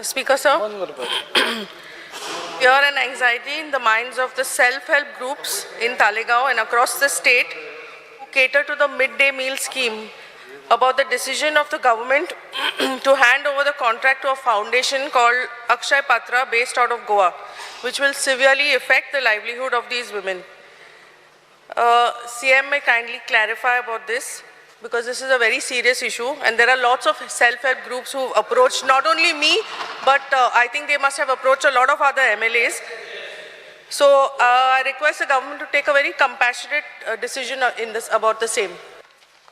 Speaker, sir. Fear and anxiety in the minds of the self-help groups in Talegaon and across the state who cater to the midday meal scheme about the decision of the government to hand over the contract to a foundation called Akshay Patra based out of Goa, which will severely affect the livelihood of these women. CM may kindly clarify about this because this is a very serious issue and there are lots of self-help groups who approached not only me but I think they must have approached a lot of other MLAs. So I request the government to take a very compassionate decision in this about the same.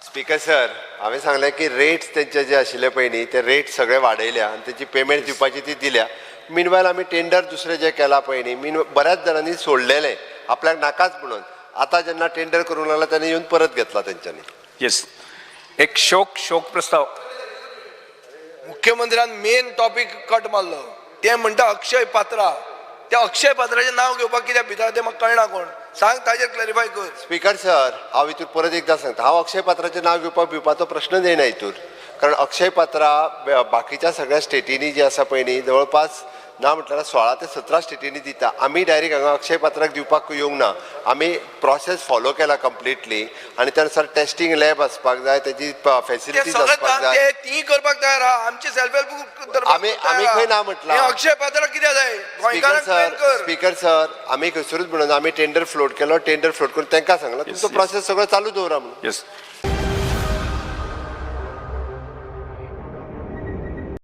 Speaker sir, हांवें सांगलें की rates तेंचे जे आशिल्ले पळय न्ही, ते rate सगळे वाडयल्या आनी तेची पेमेंट दिवपाची ती दिल्या. मिनवायल आमी टेंडर दुसरें जें केलां पळय न्ही, मीन बऱ्याच जाणांनी सोडलेलें आपल्याक नाकाच म्हणून. आतां जेन्ना टेंडर करूंक लागला तेन्ना येवन परत घेतला तेंच्यांनी. येस, एक शोक शोक प्रस्ताव. मुख्यमंत्र्यान मेन टॉपीक कट मारलो. ते म्हणटा अक्षय पात्रा. त्या अक्षय पात्राचें नांव घेवपाक कित्याक भिता तें म्हाका कळना. कोण सांग, ताजेर क्लॅरिफाय कर. स्पीकर सर, हांव हितून परत एकदां सांगता, हांव अक्षय पात्राचें नांव घेवपाक भिवपाचो प्रश्नच येना हितून, कारण अक्षय पात्रा बाकीच्या सगळ्या स्टेटींनी जे आसा पळय न्ही, जवळपास ना म्हटल्यार 16 ते 17 स्टेटींनी दिता. आमी डायरेक्ट हांगा अक्षय पात्राक दिवपाक येवंक ना. आमी प्रोसेस फॉलो केला कंप्लिटली आनी त्या नुसार टेस्टींग लॅब आसपाक जाय, तेजी ते फॅसिलिटीज सगळें आसपाक जाय. ते ती करपाक तयार आहा. आमचे सेल्फ हेल्प. आमी खंय ना म्हटलां? अक्षय पात्रा कित्याक जाय? स्पीकर गोंयकारांक सर, प्लॅन कर. स्पीकर सर, आमी खंयसरूच म्हणून आमी टेंडर फ्लोट केलो. टेंडर फ्लोट करून तांकां सांगलां, तुमचो प्रोसेस सगळो चालू दवरा म्हणून. येस.